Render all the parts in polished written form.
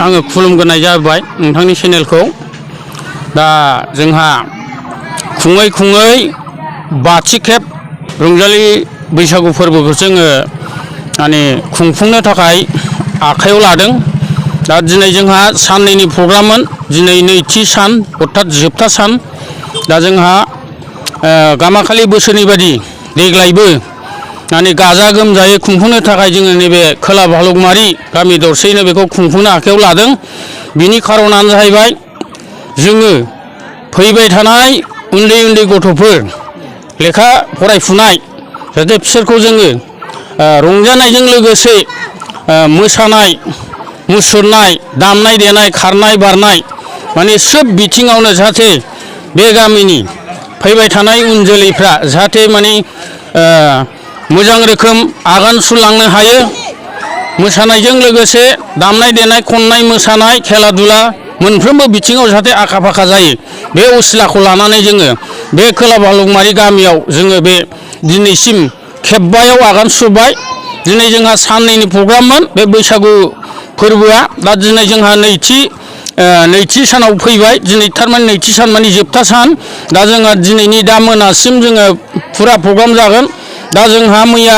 आङो खुलुमग्रोनाय जाबाय नोंथांनि चेनेलखौ। दा जोंहा खुङै खुङै बाथि खेब रंजालि बैसागु फोरबोखौ जोङो माने खुंफुंनो थाखाय आखायाव लादों। दा दिनै जोंहा साननैनि प्रग्राममोन, दिनै नैथि सान अर्थात जोबथा सान। दा जोंहा गामाखालि बोसोरनि बादि देग्लायबो माने गाजा गोमजायै खुंफुंनो थाखाय जोङो नैबे खोला भालुकमारि गामि दरसेयैनो बेखौ खुंफुंनो आखायाव लादों। बिनि खारनानो जाहैबाय जोङो फैबाय थानाय उन्दै उन्दै गथ'फोर लेखा फरायफुनाय जाहाथे बिसोरखौ जोङो रंजानायजों लोगोसे मोसानाय मुसुरनाय दामनाय देनाय खारनाय बारनाय माने सोब बिथिङावनो जाहाथे बे गामिनि फैबाय थानाय उन जोलैफ्रा जाहाथे माने मोजां रोखोम आगान सुरलांनो हायो। मोसानायजों लोगोसे दामनाय देनाय खननाय मोसानाय खेला दुला मोनफ्रोमबो बिथिङाव जाहाथे आखा फाखा जायो, बे असिलाखौ लानानै जोङो बे खोला भालुकमारि गामियाव जोङो बे दिनैसिम खेबबायाव आगान सुरबाय। दिनै जोंहा साननैनि प्रग्राममोन बे बैसागु फोरबोआ। दा दिनै जोंहा नैथि सानाव फैबाय। दिनै थारमाने नैथि सान माने जोबथा सान। दा जोंहा दिनैनि दा मोनासिम जोङो फुरा प्रग्राम जागोन। दा जोंहा मैया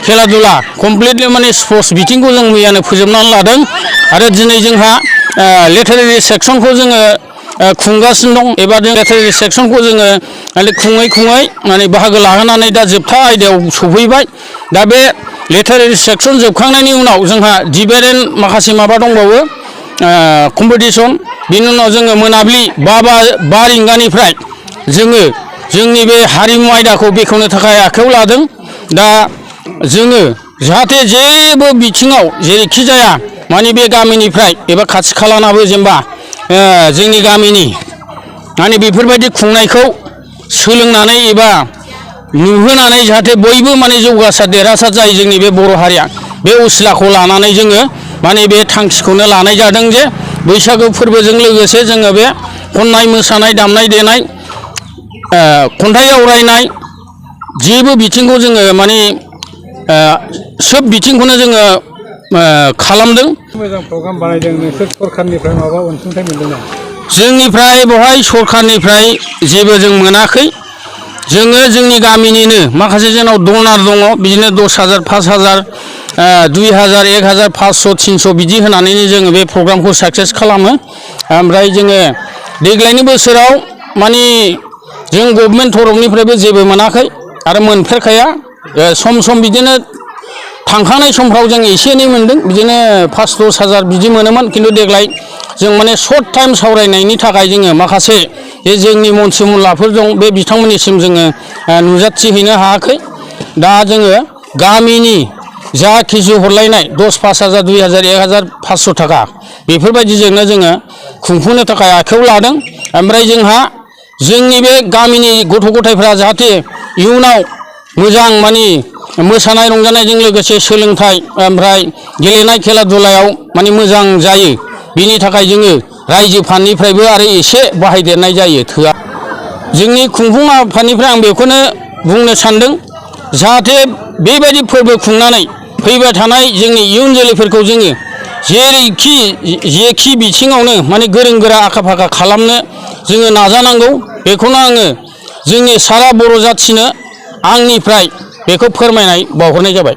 खेला दुला कमप्लिटलि माने स्पर्ट्स बिथिंखौ जों मैयानो फोजोबनानै लादों आरो दिनै जोंहा लिटारेरि सेक्सनखौ जोङो खुंगासिनो दं। एबा जों लिटारेरि सेक्सनखौ जोङो माने खुङै खुङै माने बाहागो लाहोनानै दा जोबथा आयदायाव सफैबाय। दा बे लिटारेरि सेक्सन जोबखांनायनि उनाव जोंहा डिबेट माखासे माबा दंबावो कम्पिटिसन। बिनि उनाव जोङो मोनाबिलि 5 रिंगानिफ्राय जोङो जोंनि बे हारिमु आयदाखौ बेखेवनो थाखाय आखायाव लादों। दा जोङो जाहाथे जेबो बिथिङाव जेरैखि जाया माने बे गामिनिफ्राय एबा खाथि खालानाबो जेनेबा जोंनि गामिनि माने बेफोरबायदि खुंनायखौ सोलोंनानै एबा नुहोनानै जाहाथे बयबो माने जौगासार देरहासार जायो जोंनि बे बर' हारिया, बे असिलाखौ लानानै जोङो माने बे थांखिखौनो लानाय जादों जे बैसागु फोरबोजों लोगोसे जोङो बे खननाय मोसानाय दामनाय देनाय खन्थाइ आवरायनाय जेबो बिथिंखौ जोङो माने सोब बिथिंखौनो जोङो खालामदों। मोजां प्रग्राम बानायदों। नोंसोर सरखारनिफ्राय माबा अनसुंथाइ मोनदों नामा? जोंनिफ्राय बेवहाय सरखारनिफ्राय जेबो जों मोनाखै। जोङो जोंनि गामिनिनो माखासे जोंनाव डनार दङ, बिदिनो 10,000 5,000 2,000 1,000 500 300 बिदि होनानैनो जोङो बे प्रग्रामखौ साक्सेस खालामो। ओमफ्राय जोङो देग्लायनि बोसोराव माने जों गभर्नमेन्ट तरफनिफ्रायबो जेबो मोनाखै आरो मोनफेरखाया। सम सम बिदिनो थांखांनाय समफ्राव जों एसे एनै मोनदों, बिदिनो 5-10 हाजार बिदि मोनोमोन। खिन्थु देग्लाय जों माने सर्ट टाइम सावरायनायनि थाखाय जोङो माखासे जे जोंनि मन्त्रि मुलाफोर दं बे बिथांमोननिसिम जोङो नुजाथिहैनो हायाखै। दा जोङो गामिनि जा खिसु हरलायनाय 10 5,000 2,000 1,000 500 थाखा बेफोरबायदिजोंनो जोङो खुंफुंनो थाखाय आखायाव लादों। ओमफ्राय जोंहा जोंनि बे गामिनि गथ' गथायफ्रा जाहाथे इयुनाव मोजां माने मोसानाय रंजानायजों लोगोसे सोलोंथाइ ओमफ्राय गेलेनाय खेला दुलायाव माने मोजां जायो, बिनि थाखाय जोङो रायजो फान्डनिफ्रायबो आरो एसे बाहायदेरनाय जायो, थोआ। जोंनि खुंफुं आफादनिफ्राय आं बेखौनो बुंनो सानदों, जाहाथे बेबायदि फोरबो खुंनानै फैबाय थानाय जोंनि इयुन जोलैफोरखौ जोङो जेखि बिथिङावनो माने गोरों गोरा आखा फाखा खालामनो जोङो नाजानांगौ। बेखौनो आङो जोंनि सारा बर' जाथिनो आंनिफ्राय बेखौ फोरमायनाय बावहरनाय जाबाय।